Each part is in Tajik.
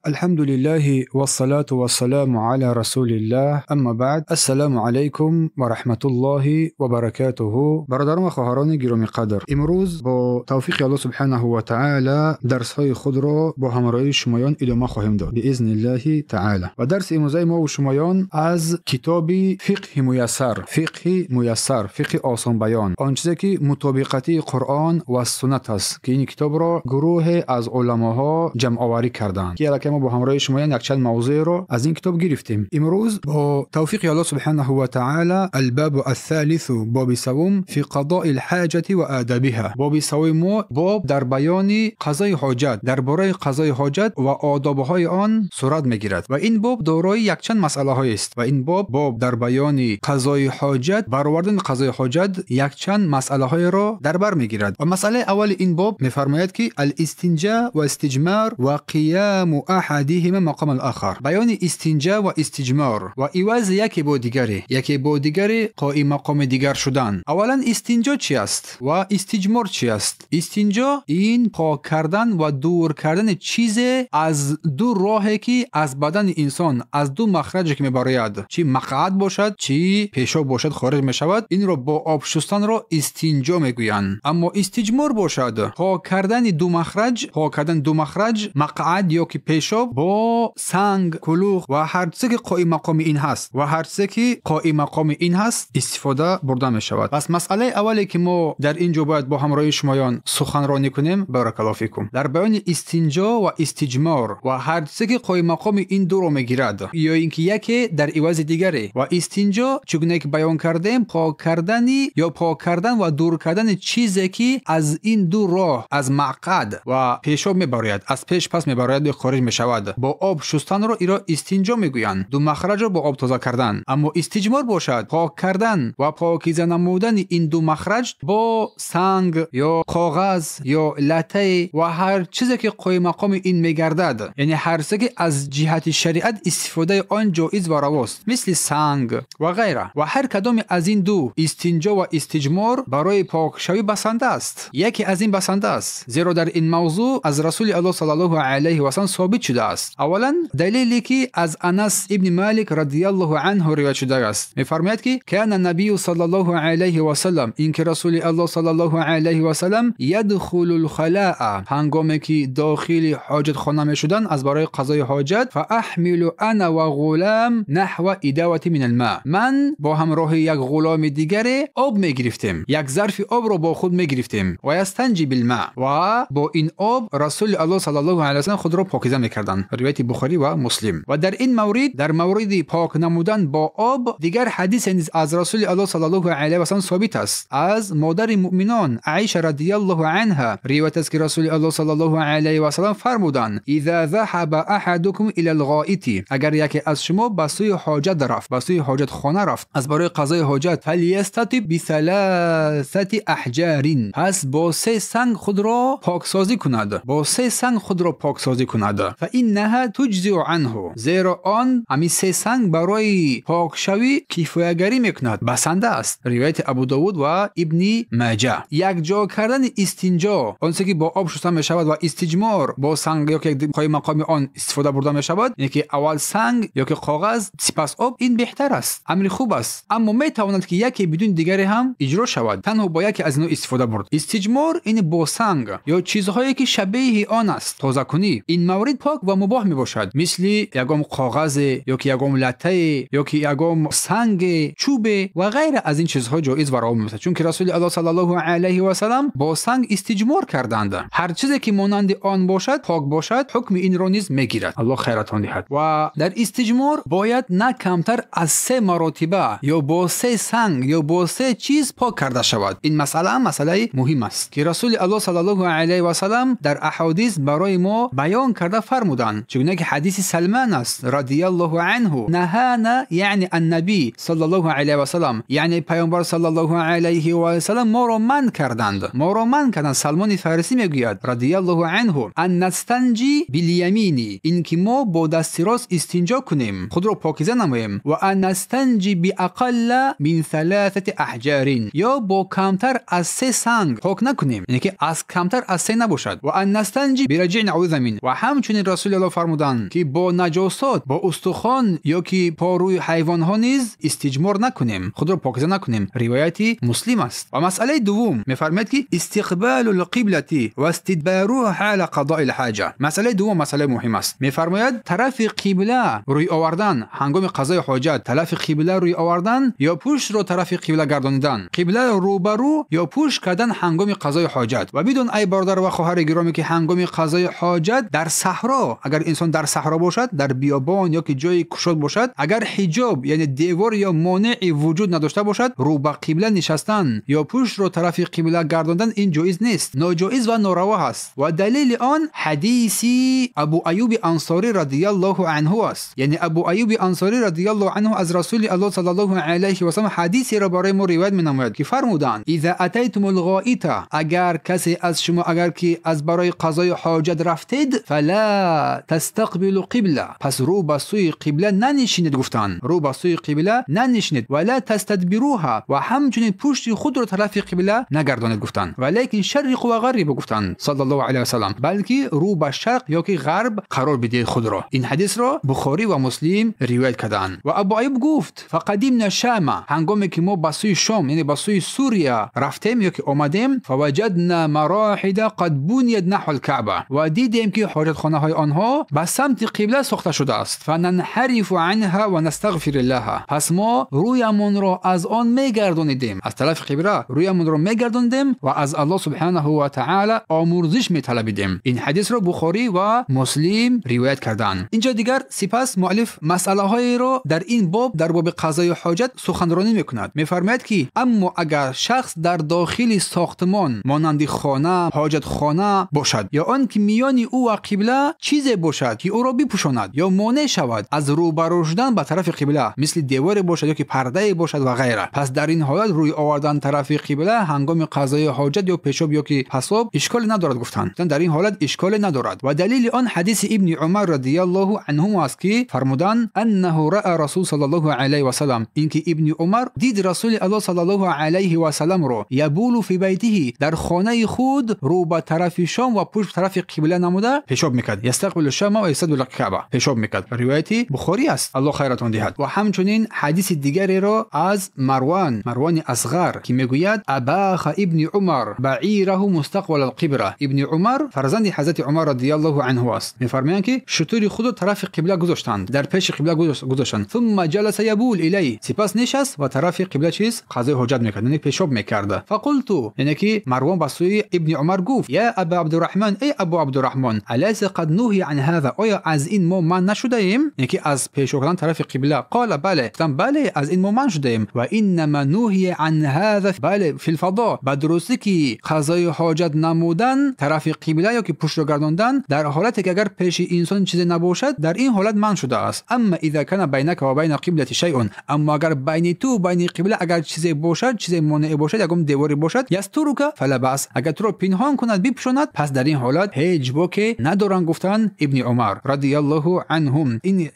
الحمد لله والصلاة والسلام على رسول الله اما بعد السلام علیکم و رحمت الله و برکاته. برادران و خواهران گرامی قدر، امروز با توفیق الله سبحانه و تعالی درس های خود را با همراهی شمایان ادامه خواهیم داد باذن الله تعالی. و درس امروزه ما و شمایان از کتاب فقه میسر، فقه میسر، فقه آسان بیان، آن چیزی که مطابقتی قرآن و سنت است که این کتاب را گروه از علماها جمع آوری کردند که ما با همراهی شما یک چند موضوع رو از این کتاب گرفتیم. امروز با توفیق الله سبحانه و تعالی الباب الثالث، باب سوم فی قضاء الحاجة و آدابها. باب سوم باب در بیان قضای حاجت، درباره قضای حاجت و آدابهای آن صورت میگیرد و این باب دارای یک چند مسئله های است و این باب در بیان قضای حاجت، برآوردن قضای حاجت یک چند مسئله های را در بر میگیرد. و مسئله اول این باب میفرماید که الاستنجاء و استجمار و قیام احدهما مقام الاخر. بیان استنجا و استجمار و عوض یکی با دیگری، یکی با دیگری قائم مقام دیگر شدن. اولا استنجا چی است و استجمار چی است؟ استنجا این پاک کردن و دور کردن چیز از دو راهی که از بدن انسان، از دو مخرجی که میبراید، چی مقعد باشد چی پیشاب باشد خارج میشود، این را با آب شستن را استنجا میگویند. اما استجمار باشد پاک کردن دو مخرج، پاک کردن دو مخرج، مقعد یا که پیشاب با سنگ، کلوخ و هر چیزی که قائم مقام این هست و هر چیزی که قائم مقام این هست استفاده برده می شود. پس مسئله اولی که ما در اینجا باید با همراهی شمایان سخنرانی کنیم، بارک الله فیکم، در بیان استنجا و استجمار و هر چیزی که قائم مقام این دو رو میگیرد یا اینکه یکی در عوض دیگری. و استنجا چگونه که بیان کردیم، پاک کردن یا پاک کردن و دور کردن چیزی که از این دو راه، از مقعد و پیشاب میبراید، از پیش پس میبراید و خارج می شود، با آب شستن را ایرا استنجا میگویند، دو مخرج را با آب تازه کردن. اما استجمار باشد پاک کردن و پاکیزه نمودن این دو مخرج با سنگ یا کاغذ یا لته و هر چیزی که قائم مقام این میگردد، یعنی هر چیزی که از جهت شریعت استفاده آن جایز و رواست، مثل سنگ و غیره. و هر کدام از این دو استنجا و استجمار برای پاکشوی بسنده است، یکی از این بسنده است، زیرا در این موضوع از رسول الله صلی الله علیه و سلم ثابت شده است. اولا دلیلی که از انس ابن مالک رضی الله عنه روایت شده است، میفرماید که کان النبی صلی الله علیه و سلم، این که رسول الله صلی الله علیه و سلم یدخل الخلاء، هنگامی که داخل حاجت خانه میشدن از برای قضای حاجت، فاحمل انا و غلام نحو اداوه من الماء، من با همراه یک غلام دیگر آب میگرفتیم، یک ظرف آب را با خود میگرفتیم و یستنجی بالماء، و با این آب رسول الله صلی الله علیه و سلم خود را پاکیزه میکردند. روایت بخاری و مسلم. و در این مورد، در مورد پاک نمودن با آب، دیگر حدیث نیز از رسول الله صلی الله علیه و سلم ثابت است. از مادر مؤمنان عایشه رضی الله عنها روایت است که رسول الله صلی الله علیه و سلم فرمودند اذا ذهب احدکم الی الغائط، اگر یکی از شما به سوی حاجت رفت، به سوی حاجت خانه رفت از برای قضای حاجت، فلیستطب بثلاثه احجار، پس با سه سنگ خود را پاکسازی کند، با سه سنگ خود را پاکسازی کند، فانها تجزئ عنه، زیرا آن همین سه سنگ برای پاکشوی کفایتگری میکند، بسنده است. روایت ابو داود و ابن ماجه. یک جا کردن استنجا، آنچه که با آب شسته میشود، و استجمار با سنگ یا که قائم مقام آن استفاده برده میشود، یعنی که اول سنگ یا که کاغذ سپس آب، این بهتر است، امر خوب است. اما میتواند که یکی بدون دیگری هم اجرا شود، تنها با یکی از اینها استفاده برد. استجمار این با سنگ یا چیزهایی که شبیه آن است تازه کنی، این مورد پاک و مباح می باشد، مثل یگام کاغذ یا که یگام لته یا که یگام سنگ، چوب و غیره از این چیزها جایز و روا می باشد، چون که رسول الله صلی الله علیه و سلم با سنگ استجمار کردند. هر چیزی که مانند آن باشد، پاک باشد، حکم این را نیز میگیرد. الله خیرتان دهد. و در استجمار باید نه کمتر از سه مراتبه یا با سه سنگ یا با سه چیز پاک کرده شود. این مسئله مسئله مهم است که رسول الله صلی الله علیه و سلم در احادیث برای ما بیان کرده فرمودند، چگونه که حدیث سلمان است رضی الله عنه، نهانا یعنی النبی صلی الله علیه و سلم، یعنی پیامبر صلی الله علیه و سلم ما را منع کردند، ما را منع کردند. سلمان فارسی میگوید رضی الله عنه ان نستنجی بالیمین، این که ما با دست راست استنجا کنیم، خود را پاکیزه نماییم، و ان نستنجی باقل من ثلاثه احجار، یا با کمتر از سه سنگ پاک نکنیم، یعنی که از کمتر از سه نباشد، و ان نستنجی برجع عظم. و همچنین Расули Аллоҳ фармуданд, ки бо наҷосот, бо устухон ё ки порӯи ҳайвонҳо низ истиҷмор накунем, худро покиза накунем. Ривояти Муслим аст. Ва масъалаи дуввум мефармояд, ки истиқбалу лқиблати ва истидбаруҳа ҳала қазои лҳаҷа. Масъалаи дуввум масъалаи муҳим аст. Мефармояд тарафи қибла рӯй овардан ҳангоми қазои ҳоҷат, тарафи қибла рӯй овардан ё пуштро тарафи қибла гардонидан, қибла рӯбарӯ ё пушт кардан ҳангоми қазои ҳоҷат. Ва бидон ай бародар ва хоҳари гиромӣ, ки ҳангоми қазои ҳоҷат дар саҳро, агар инсон дар саҳро бошад, дар биёбон ё ки ҷои кушод бошад, агар ҳиҷоб яъне девор ё монеи вуҷуд надошта бошад, рӯ ба қибла нишастан ё пуштро тарафи қибла гардондан ин ҷоиз нест, ноҷоиз ва нораво ҳаст. Ва далели он ҳадиси Абу Аюби Ансорӣ радияллоҳу анҳу аст. Яъне Абу Аюби Ансорӣ радияллоҳу анҳу аз Расули Аллоҳ саллаллоҳу алайҳи васаллам ҳадисеро барои мо ривоят менамояд, ки фармуданд: иза атайтумул ғоита, агар касе аз шумо агар ки аз барои қазои ҳоҷат рафтед, фала тастақбилу қибла, пас рӯ ба сӯи қибла нанишинед гуфтанд, рӯ ба сӯи қибла нанишинед, вала тастадбируҳа, ва ҳамчунин пушти худро тарафи қибла нагардонед гуфтанд, валекин шарриқу ва ғаррибу гуфтанд саллаллоҳу алайҳи васаллам, балки рӯ ба шарқ ё ки ғарб қарор бидиҳед худро. Ин ҳадисро Бухорӣ ва Муслим ривоят карданд. Ва Абу Аюб гуфт: фақадимна шама, ҳангоме ки мо ба сӯи Шом, яъне ба сӯи Сурия рафтем ё ки омадем, фаваҷадна мароҳида қад бунияд наҳва алкаъба, ва дидем ки ҳоҷатхонаҳои онҳо ба самти қибла сохта шудааст. фананҳарифу анҳа ва настағфириллаҳа, пас мо рӯямонро аз он мегардонидем, аз тарафи қибла рӯямонро мегардонидем ва аз Аллоҳ субҳанаҳу ва таъала омурзиш металабидем. Ин ҳадисро Бухорӣ ва Муслим ривоят карданд. Инҷо дигар сипас муаллиф масъалаҳоеро дар ин боб, дар боби қазои ҳоҷат суханронӣ мекунад. Мефармояд, ки аммо агар шахс дар дохили сохтмон монанди хона, ҳоҷатхона бошад, ё он ки миёни ӯ ва қибла чизе бошад, ки ӯро бипӯшонад ё монеъ шавад аз рӯбарӯ шудан ба тарафи қибла, мисли деворе бошад ё ки пардае бошад ва ғайра, пас дар ин ҳолат рӯй овардан тарафи қибла ҳангоми қазои ҳоҷат ё пешоб ё ки пасоб ишколе надорад гуфтанд. Дар ин ҳолат ишколе надорад. Ва далели он ҳадиси Ибни Умар радияллоҳу анҳу аст, ки фармуданд: аннаҳу раъа расул саллаллоҳу алайҳи васаллам, ин ки Ибни Умар дид Расули Аллоҳ саллаллоҳу алайҳи васалламро ябулу фи байтиҳи, дар хонаи худ рӯ ба тарафи Шом ва пушт тарафи қибла намуда пешоб мекард. ястақбилу шама ва ястадбиру каъба, пешоб мекард. Ривояти Бухорӣ аст, Аллоҳ хайратон диҳад. Ва ҳамчунин ҳадиси дигареро аз Марван, Марвани Асғар, ки мегӯяд: абаха Ибни Умар баъираҳу мустақбала алқибла. Ибни Умар фарзанди ҳазрати Умар радияллоҳу анҳу аст. Мефармоянд, ки шутури худро тарафи қибла гузоштанд, дар пеши қибла гузоштанд. ثم جلس يبول إليه, сипас нишаст ва тарафи қибла чиз қазои ҳоҷат мекард, яъне пешоб мекард. фақулту, яъне ки Марвон ба сӯи Ибни Умар гуфт: я Аба Абдурраҳмон, эй Абу Абдурраҳмон, алайса қад нуҳия ан ҳаза, оё аз ин мо манъ нашудаем, яъне ки аз пешоб кардан тарафи қибла? қола бале, гуфтам бале, аз ин мо манъ шудаем. ва иннама нуҳия ан ҳаза, бале, фил фадо, ба дурустӣ ки қазои ҳоҷат намудан тарафи қибла ё ки пуштро гардондан дар ҳолате ки агар пеши инсон чизе набошад, дар ин ҳолат манъ шудааст. амма иза кана байнака ва байна қиблати шайъун, аммо агар байни ту байни қибла агар чизе бошад, чизе монеъе бошад, ягон деворе бошад, ястурука фала баъс, агар туро пинҳон кунад, бипӯшонад, пас дар ин ҳолат ҳеҷ боке надоранд гуфтанд Ибни Умар радияллоҳу анҳум.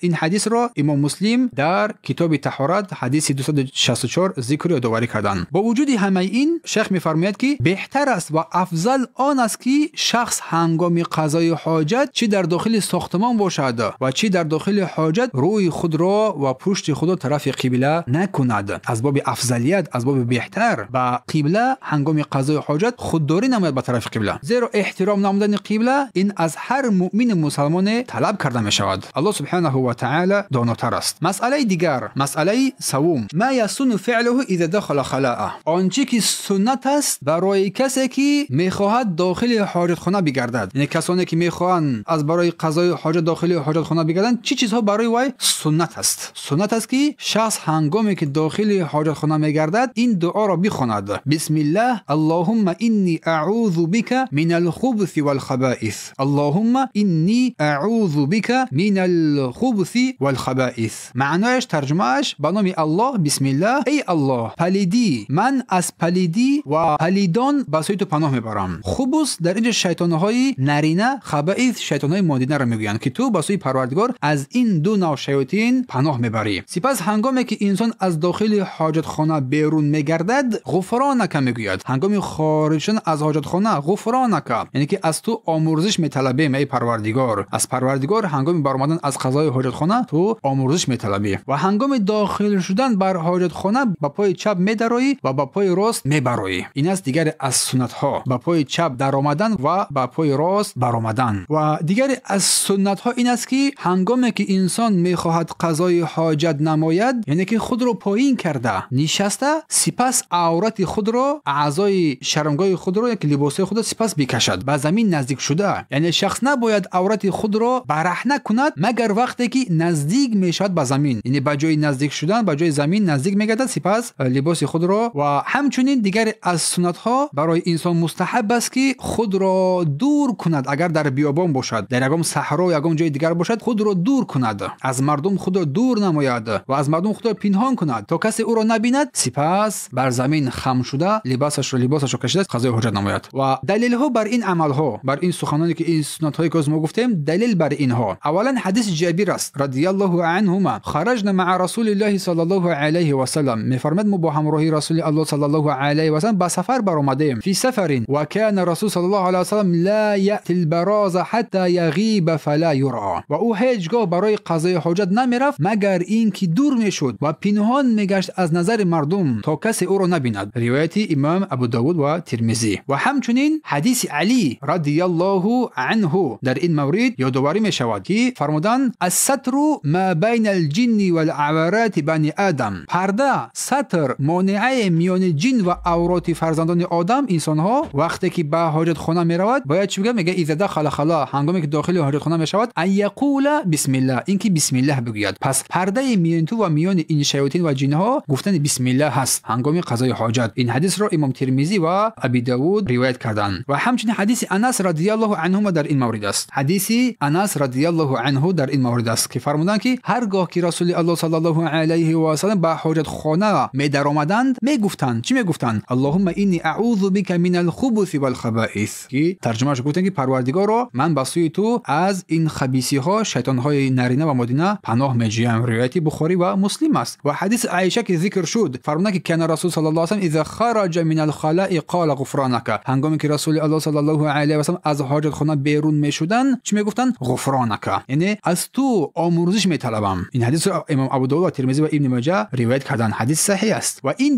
Ин ҳадисро Имом Муслим дар китоби таҳорат ҳадиси 264 зикр ёдоварӣ карданд. Бо вуҷуди ҳамаи ин шайх мефармояд, ки беҳтар аст ва афзал он аст, ки шахс ҳангоми қазои ҳоҷат чӣ дар дохили сохтмон бошад ва чӣ дар дохили ҳоҷат рӯи худро ва пушти худро тарафи қибла накунад. Аз боби афзалият, аз боби беҳтар ба қибла ҳангоми қазои ҳоҷат худдорӣ намояд ба тарафи қибла, зеро эҳтиром намудани қибла ин аз ҳар муъмини мусалмоне талаб карда мешавад. Аллоҳ субҳанаҳу ва таъала донотар аст. Масъалаи дигар, масъалаи савум: ма ясуну фиълуҳу иза дахала халаа, он чӣ ки суннат аст барои касе ки мехоҳад дохили ҳоҷатхона бигардад, яъне касоне ки мехоҳанд аз барои қазои ҳоҷат дохили ҳоҷатхона бигарданд, чӣ чизҳо барои вай суннат аст? Суннат аст, ки шахс ҳангоме ки дохили ҳоҷатхона мегардад ин дуоро бихонад: бисмиллаҳ аллоҳумма инни аъузу бика минал хубси валхабаис, аллоҳумма инни аъузу бика минал хубси валхабаис. Маънояш, тарҷумааш: ба номи Аллоҳ, бисмиллаҳ, эй Аллоҳ, палидӣ, ман аз палидӣ ва палидон ба сӯи ту паноҳ мебарам. Хубус дар инҷо шайтонҳои нарина, хабаис шайтонҳои модинаро мегӯянд, ки ту ба сӯи Парвардигор аз ин ду нав шаётин паноҳ мебарӣ. Сипас ҳангоме ки инсон аз дохили ҳоҷатхона берун мегардад, ғуфронака мегӯяд. Ҳангоми хориҷ шудан аз ҳоҷатхона ғуфронака, яъне ки аз ту омурзиш металабем, эй Парвардигор. Парвардигор. Аз Парвардигор ҳангоми баромадан аз қазои ҳоҷатхона ту омурзиш металабӣ ва ҳангоми дохил шудан бар ҳоҷатхона ба пои чап медароӣ ва ба пои рост мебароӣ. Ин аст дигаре аз суннатҳо, ба пои чап даромадан ва ба пои рост баромадан. Ва дигаре аз суннатҳо ин аст ки ҳангоме ки инсон мехоҳад қазои ҳоҷат намояд, яъне ки худро поин карда нишаста, сипас аврати худро, аъзои шармгоҳи худро, як либосҳои худро сипас бикашад ба замин наздик шуда. Яъне шахс набояд аврати худро бараҳна кунад магар вақте ки наздик мешавад ба замин, яъне ба ҷои наздик шудан ба ҷои замин наздик мегардад, сипас либоси худро. Ва ҳамчунин дигаре аз суннатҳо барои инсон мустаҳаб аст ки худро дур кунад, агар дар биёбон бошад, дар ягон саҳро, ягон ҷои дигар бошад, худро дур кунад, аз мардум худро дур намояд ва аз мардум худро пинҳон кунад то касе ӯро набинад. Сипас бар замин хам шуда либосашро кашида қазои ҳоҷат намояд. Ва далелҳо бар ин амалҳо, бар ин суханоне ки ин суннатҳое ки мо гуфтем, далел бар инҳо аввалан ҳадиси Ҷабир аст радиаллоҳу анҳума: хараҷна маа расулиллаҳи саллаллоҳу алайҳи васаллам. Мефармояд мо бо ҳамроҳии расули аллоҳ саллаллоҳу алайҳи васаллам ба сафар баромадем. Фи сафарин ва кана расул саллаллоҳу алайҳи васаллам ла яъти албараза ҳатта яғиба фала юра. Ва ӯ ҳеҷ гоҳ барои қазои ҳоҷат намерафт магар ин ки дур мешуд ва пинҳон мегашт аз назари мардум то касе ӯро набинад. Ривояти имом Абу Давуд ва Тирмизӣ. Ва ҳамчунин ҳадиси Алӣ радиаллоҳу анҳу дар ин маврид ёдоварӣ мешавад ки фармуданд: ассатру ма байна алҷинни валаварати бани адам. Парда, сатр, монеаи миёни ҷин ва авроти фарзандони одам, инсонҳо вақте ки ба ҳоҷатхона меравад бояд чӣ бигӯяд? Мегӯяд иза дахала хала, ҳангоме ки дохили ҳоҷатхона мешавад, ан яқула бисмиллаҳ, ин ки бисмиллаҳ бигӯяд. Пас пардаи миёни ту ва миёни ин шаётин ва ҷинҳо гуфтани бисмиллаҳ ҳаст ҳангоми қазои ҳоҷат. Ин ҳадисро имом Тирмизӣ ва Аби Давуд ривоят карданд. Ва ҳамчунин ҳадиси Анас радиаллоҳу анҳума дар ин маврид аст. Ҳадиси Анас радиаллоҳу анҳу дар ин маврид аст ки фармуданд ки ҳар гоҳ ки расули аллоҳ саллаллоҳу алайҳи васаллам ба ҳоҷатхона медаромаданд мегуфтанд, чӣ мегуфтанд? Аллоҳумма инни аъузу бика минал хубуси вал хабаис, ки тарҷумааш гуфтанд ки Парвардигоро, ман ба сӯи ту аз ин хабисиҳо, шайтонҳои нарина ва модина паноҳ меҷӯям. Ривояти Бухорӣ ва Муслим аст. Ва ҳадиси Аиша ки зикр шуд, фармуданд ки кана расул саллаллоҳу алайҳи васаллам иза хараҷа минал халаи қола ғуфронака. Ҳангоме ки расули аллоҳ саллаллоҳу алайҳи васаллам аз ҳоҷатхона берун мешуданд чӣ мегуфтанд? Ғуфронака, яъне аз ту омурзиш металабам. Ин ҳадисро имом Абу Давуд ва Тирмизӣ ва Ибни Моҷа ривоят карданд. Ҳадис саҳеҳ аст. Ва ин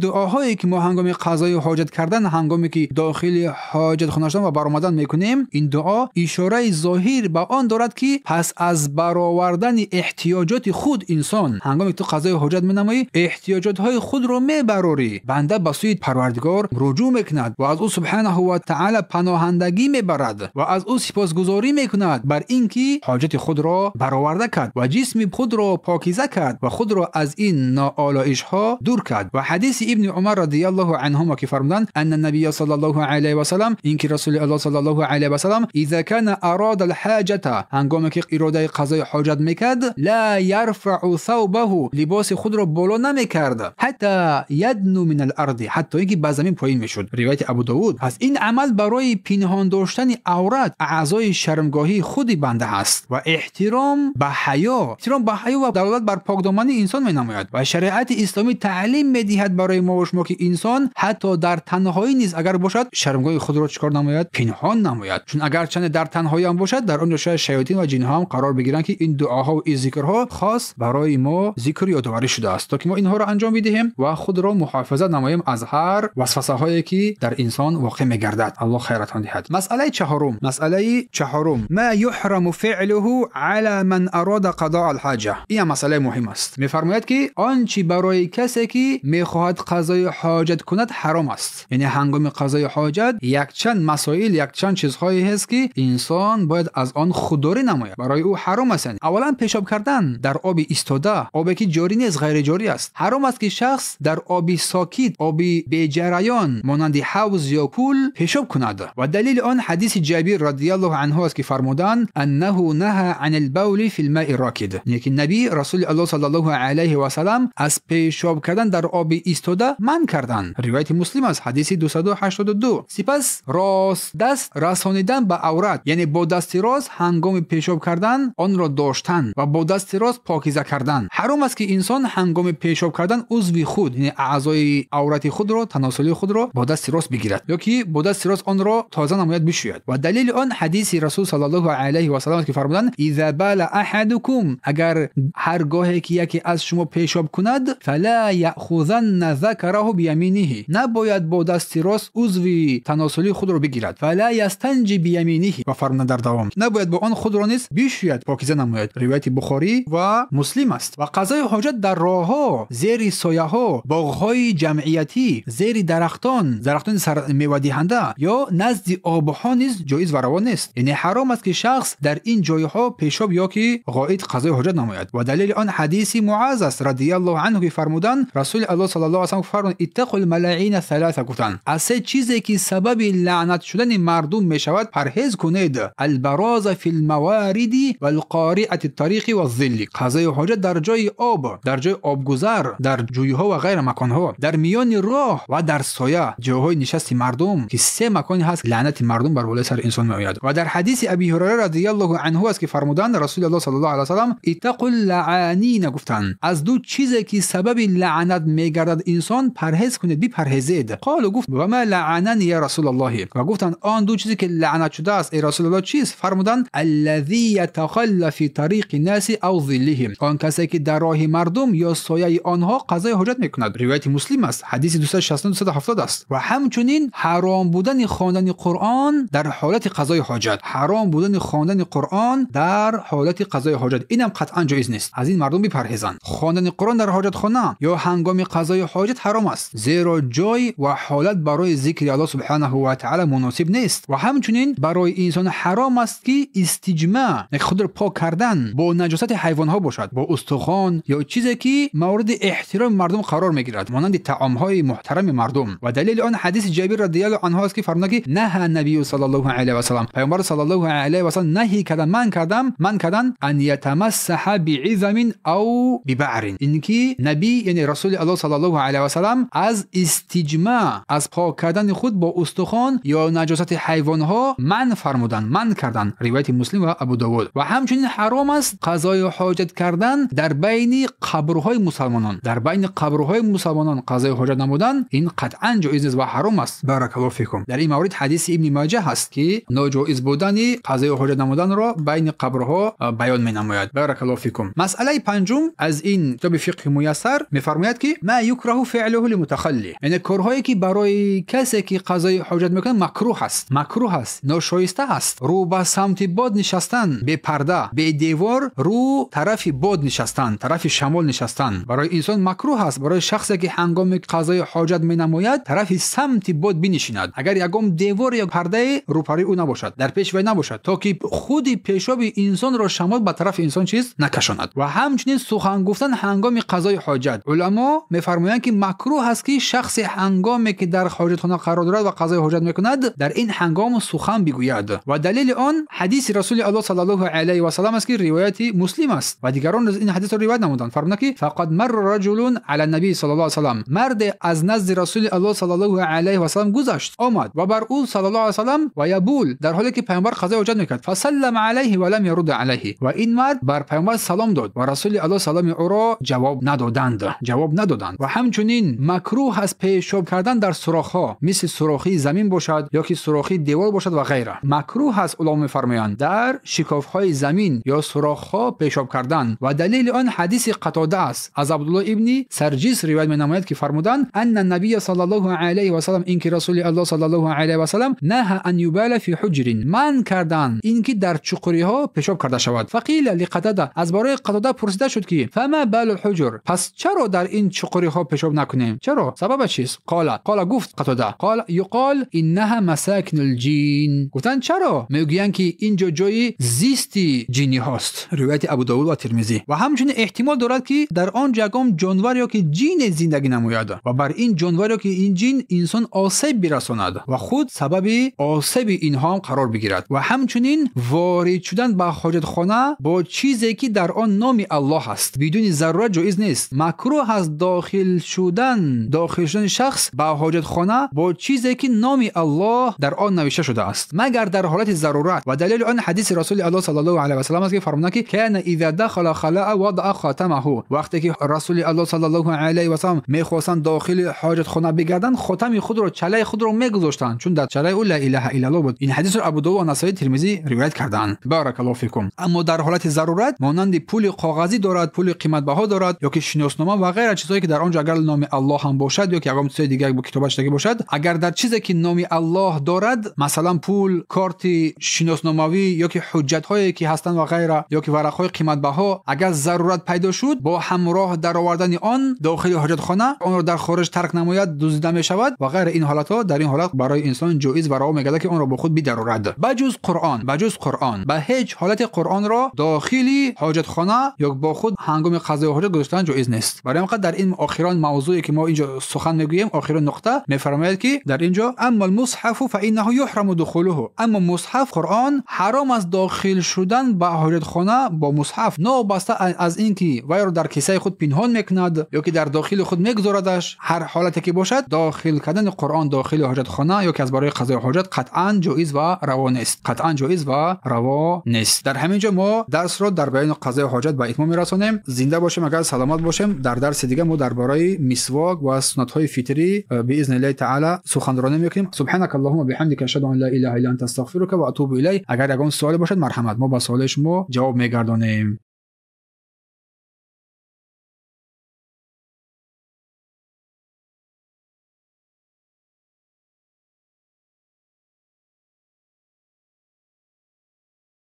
дуоҳое ки мо ҳангоми қазои ҳоҷат кардан, ҳангоме ки дохили ҳоҷатхона шудан ва баромадан мекунем, ин дуо ишораи зоҳир ба он дорад ки пас аз баровардани эҳтиёҷоти худ инсон ҳангоме ки ту қазои ҳоҷат менамоӣ, эҳтиёҷотҳои худро мебарорӣ, банда ба сӯи Парвардигор руҷӯъ мекунад ва аз ӯ субҳанаҳу ва таъала паноҳандагӣ мебарад ва аз ӯ сипосгузорӣ мекунад бар ин ки ҳоҷати худро бароварда кард ва ҷисми худро покиза кард ва худро аз ин ноолоишҳо дур кард. Ва ҳадиси Ибни Умар радиаллоҳу анҳума ки фармуданд: анна набия саллаллоҳу алайҳи васаллам, ин ки расули аллоҳ саллаллоҳу алайҳи васаллам иза кана арада алҳоҷата, ҳангоме ки иродаи қазои ҳоҷат мекард, ла ярфау савбаҳу, либоси худро боло намекард, ҳатта ядну мин аларди, ҳатто ин ки ба замин поин мешуд. Ривояти Абу Давуд. Пас ин амал барои пинҳон доштани аврат, аъзои шармгоҳии худи банда ҳаст ва эҳтиром ба ҳаё, эҳтиром ба ҳаё ва далолат бар покдомании инсон менамояд. Ва шариати исломӣ таълим медиҳад барои мо ва шумо ки инсон ҳатто дар танҳоӣ низ агар бошад шармгоҳи худро чикор намояд? Пинҳон намояд. Чун агарчанде дар танҳоӣ ҳам бошад, дар он ҷо шояд шаётин ва ҷинҳо ҳам қарор бигиранд ки ин дуоҳо ва ин зикрҳо хос барои мо зикр ёдоварӣ шудааст то ки мо инҳоро анҷом бидиҳем ва худро муҳофизат намоем аз ҳар васвасаҳое ки дар инсон воқеъ мегардад. Аллоҳ хайратон диҳад. Масъалаи чаҳорум, масъалаи чаҳорум: ма юҳраму фиълуҳу ала ман арада қадоа алҳоҷа. Ин масъалаи муҳим аст. Мефармояд ки он чи барои касе ки мехоҳад қазои ҳоҷат кунад ҳаром аст. Яъне ҳангоми қазои ҳоҷат якчанд масоил, якчанд чизҳое ҳаст ки инсон бояд аз он худдорӣ намояд, барои ӯ ҳаром аст. Аввалан пешоб кардан дар оби истода, обе ки ҷорӣ нест, ғайриҷорӣ аст. Ҳаром аст ки шахс дар оби сокит, оби беҷараён монанди ҳавз ё кӯл пешоб кунад. Ва далели он ҳадиси Ҷабир радиаллоҳу анҳу аст ки фармуданд: аннаҳу наҳа ан албавли фи лмаи рокид, яъне ки набӣ расули аллоҳ саллаллоҳу алайҳи васаллам аз пешоб кардан дар оби истода манъ карданд. Ривояти Муслим аст, ҳадиси 282. Сипас рост даст расонидан ба аврат, яъне бо дасти рост ҳангоми пешоб кардан онро доштан ва бо дасти рост покиза кардан. Ҳаром аст ки инсон ҳангоми пешоб кардан узви худ, яъне аъзои аврати худро, таносулии худро бо дасти рост бигирад ё ки бо дасти рост онро тоза намояд, бишӯяд. Ва далели он ҳадиси ҳадиси расул саллаллоҳу алайҳи васаллам ки фармуданд: إذا بال أحدكم, агар ҳар гоҳе ки яке аз шумо пешоб кунад, فلا يأخذن ذكره بيمينه, набояд бо дасти рост узви таносулии худро бигирад. فلا يستنجي بيمينه, ва фармуданд дар давом, набояд бо он худро низ бишӯяд, покиза намояд. Ривояти Бухорӣ ва Муслим аст. Ва қазои ҳоҷат дар роҳҳо, зери сояҳо, боғҳои ҷамъиятӣ, зери дарахтон, дарахтони мевадиҳанда ё назди обҳо низ ҷоиз ва раво нест. Яъне ҳаром аст ки шахс дар ин ҷойҳо пешоб ё ки ғоит қазои ҳоҷат намояд. Ва далели он ҳадиси Муаз аст радиаллоҳу анҳу ки фармуданд расули Аллоҳ саллаллоҳу алайҳи васаллам фармуданд: اتقوا الملاعين الثلاثة, гуфтанд аз се чизе ки сабаби лаънат шудани мардум мешавад парҳез кунед: البراز في الموارد والقارعة الطريق والظل. қазои ҳоҷат дар ҷои об, дар ҷои обгузар, дар ҷӯйҳо ва ғайра маконҳо, дар миёни роҳ ва дар соя, ҷойҳои нишасти мардум, ки се маконе ҳаст лаънати мардум бар болои сари инсон меояд. Ва дар ҳадиси Аби Ҳурайра радиаллоҳу анҳу аст ки фармуданд расули Аллоҳ саллаллоҳу алайҳи васаллам: اتقوا اللعانين, гуфтанд аз ду чизе ки сабаби лаънат мегардад инсон парҳез кунед, бипарҳезед. قالوا, гуфт: وما اللعانان يا رسول الله, ва гуфтанд он ду чизе ки лаънат шудааст, эй расулаллоҳ, чист? Фармуданд: الذي يتخلى في طريق الناس أو ظلهم, он касе ки дар роҳи мардум ё сояи онҳо қазои ҳоҷат мекунад. Ривояти Муслим аст, ҳадиси 269-270 аст. Ва ҳамчунин ҳаром будани хондани Қуръон дар ҳолати қазои ҳоҷат, ҳаром будани хондани Қуръон дар ҳолати қазои ҳоҷат, инам қатъан ҷоиз нест. Аз ин мардум бипарҳезанд. Хондани Қуръон дар ҳоҷатхона ё ҳангоми қазои ҳоҷат ҳаром аст, зеро ҷой ва ҳолат барои зикри Аллоҳ субҳанаҳу ва таъала муносиб нест. Ва ҳамчунин барои инсон ҳаром аст ки истиҷма, худро пок кардан бо наҷосати ҳайвонҳо бошад, бо устухон ё чизе ки мавриди эҳтироми мардум қарор мегирад, монанди таомҳои муҳтарами мардум. Ва далели он ҳадиси Ҷабир радиаллоҳу анҳу аст ки фармуда ки نهى النبي صلى الله عليه وسلم, пайғамбар саллаллоҳу алайҳи васаллам наҳӣ кардан, манъ кардам, манъ кардан أن يتمسح بعظم أو ببعر, ин ки набӣ, яъне расули Аллоҳ саллаллоҳу алайҳи васаллам аз истиҷма, аз пок кардани худ бо устухон ё наҷосати ҳайвонҳо манъ фармуданд, манъ карданд. Ривояти Муслим ва Абу Довуд. Ва ҳамчунин ҳаром аст қазои ҳоҷат кардан дар байни қабрҳои мусалмонон. Дар байни қабрҳои мусалмонон қазои ҳоҷат намудан ин қатъан ҷоиз нест ва ҳаром аст. بارك الله فيكم. Дар ин маврид ҳадиси Ибни Маҷа ҳаст ки ноҷоиз будани қазои ҳоҷат намуданро байни қабрҳо баён менамояд. بارك الله فيكم. Масъалаи панҷум аз ин китоби фиқҳи муяссар мефармояд ки ما يكره فعله للمتخلي, яъне корҳое ки барои касе ки қазои ҳоҷат мекунад макрӯҳ аст, макрӯҳ аст, ношоиста аст. Рӯ ба самти бод нишастан, бепарда, бедевор, рӯ тарафи бод нишастан, тарафи шамол нишастан барои инсон макрӯҳ аст. Барои шахсе ки ҳангоми қазои ҳоҷат менамояд тарафи самти бод бинишинад, агар ягон девор ё пардае рӯпари ӯ набошад, дар пеши вай набошад, то ки худи пешоби инсонро шамол ба тарафи инсон чиз накашонад. Ва ҳамчунин сухан гуфтан ҳангоми қазои ҳоҷат. Уламо мефармоянд ки макрӯҳ аст ки шахсе ҳангоме ки дар ҳоҷатхона қарор дорад ва қазои ҳоҷат мекунад дар ин ҳангом сухан бигӯяд. Ва далели он ҳадиси расули Аллоҳ саллаллоҳу алайҳи васаллам аст ки ривояти Муслим аст ва дигарон ин ҳадисро ривоят намуданд. Фармуданд ки فقد مر رجل على النبي صلى الله عليه وسلم, марде аз назди расули Аллоҳ саллаллоҳу алайҳи васаллам гузашт, омад ва бар ӯ саллаллоҳу алайҳи васаллам ويبول, дар ҳоле ки пайғамбар қазои ҳоҷат мекард. فسلم عليه ولم يرد عليه, ва ин мард бар пайғамбар салом дод ва расули Аллоҳ саломи ӯро ҷавоб надоданд, ҷавоб надоданд. Ва ҳамчунин макрӯҳ аст пешоб кардан дар сурохҳо, мисли сурохии замин бошад ё ки сурохии девор бошад ва ғайра. Макрӯҳ аст, уламо мефармоянд, дар шикофҳои замин ё сурохҳо пешоб кардан. Ва далели он ҳадиси Қатода аст, аз Абдуллоҳ ибни Сарҷис ривоят менамояд ки фармуданд: أن النبي صلى الله عليه وسلم, ин ки расули Аллоҳ саллаллоҳу алайҳи васаллам نهى أن يبال في حجر, манъ карданд ин ки дар чуқуриҳо пешоб карда шавад. فقيل لقتادة, аз барои Қатода пурсида шуд ки فما بال الحجر, пас чаро дар ин чуқуриҳо пешоб накунем, чаро, сабаба чист? قال, гуфт Қатода: قال يقال إنها مساكن الجن, гуфтанд чаро, мегӯянд ки ин ҷо ҷои зисти ҷиниҳост. Ривояти Абу Довуд ва Термизӣ. Ва ҳамчунин эҳтимол дорад ки дар он ҷо ягон ҷонвар ё ки ҷине зиндагӣ намояд ва бар ин ҷонвар ё ки ин ҷин инсон осеб бирасонад ва худ сабаби осеби инҳо ҳам қарор бигирад. Ва ҳамчунин ворид шудан ба ҳоҷатхона бо чизе ки дар он номи Аллоҳ аст бидуни зарурат ҷоиз нест. Макрӯҳ аст дохил шудани шахс ба ҳоҷатхона бо чизе ки номи Аллоҳ дар он навишта шудааст, магар дар ҳолати зарурат. Ва далели он ҳадиси расули Аллоҳ саллаллоҳу алайҳи васаллам аст ки фармуданд ки كان إذا دخل الخلاء وضع خاتمه, вақте ки расули Аллоҳ саллаллоҳу алайҳи васаллам мехостанд дохили ҳоҷатхона бигарданд, хотами худро, чалаи худро мегузоштанд, чун дар чалаи ӯ لا إله إلا الله буд. Ин ҳадисро Абу Довуд Довуд ва Насоӣ, Термизӣ ривоят карданд. Баракаллоҳу фикум. Аммо дар ҳолати зарурат монанди пули коғазӣ дорад, пули қиматбаҳо дорад ё ки шиноснома ва ғайра, чизҳое ки дар он ҷо агар номи Аллоҳ ҳам бошад ё ки ягон чизи дигар бо китобаш дига бошад, агар дар чизе ки номи Аллоҳ дорад, масалан пул, корти шиносномавӣ ё ки ҳуҷҷатҳое ки ҳастанд ва ғайра, ё ки варақҳои қиматбаҳо, агар зарурат пайдо шуд, бо ҳамроҳ даровардани он дохили ҳоҷатхона, онро дар хориҷ тарк намояд, дуздида мешавад ва ғайра. Ин ҳолатҳо, дар ин ҳолат барои инсон ҷоиз ва раво мегардад ки онро бо худ бидарорад. Ба ҷуз Қуръон, ба ҷуз Қуръон. Ба ҳеҷ ҳолати Қуръонро дохили ҳоҷатхона ё бо худ ҳангоми қазои ҳоҷат гузоштан ҷоиз нест. Барои ҳамин дар ин охирон мавзӯе ки мо инҷо сухан мегӯем, охирон нуқта мефармояд ки дар инҷо аммо المصحف فانه يحرم دخوله, аммо мусҳаф, Қуръон ҳаром аст дохил шудан ба ҳоҷатхона бо мусҳаф, новобаста аз ин ки вайро дар кисаи худ пинҳон мекунад ё ки дар дохили худ мегузорадаш. Ҳар ҳолате ки бошад, дохил кардани Қуръон дохили ҳоҷатхона ё ки аз барои қазои ҳоҷат қатъан ҷоиз ва раво нест, қатъан ҷоиз ва раво нест. Дар ҳамин ҷо мо дарсро дар баёни қазои ҳоҷат ба итмом мерасонем. Зинда бошем, агар саломат бошем, дар дарси дига мо дар бораи мисвок ва суннатҳои фитрӣ بإذن الله تعالى суханронӣ мекунем. سبحانك اللهم بحمدك أشهد أن لا إله إلا أنت أستغفرك وأتوب إليك. Агар ягон суоле бошад, марҳамат, мо ба суоли шумо ҷавоб мегардонем.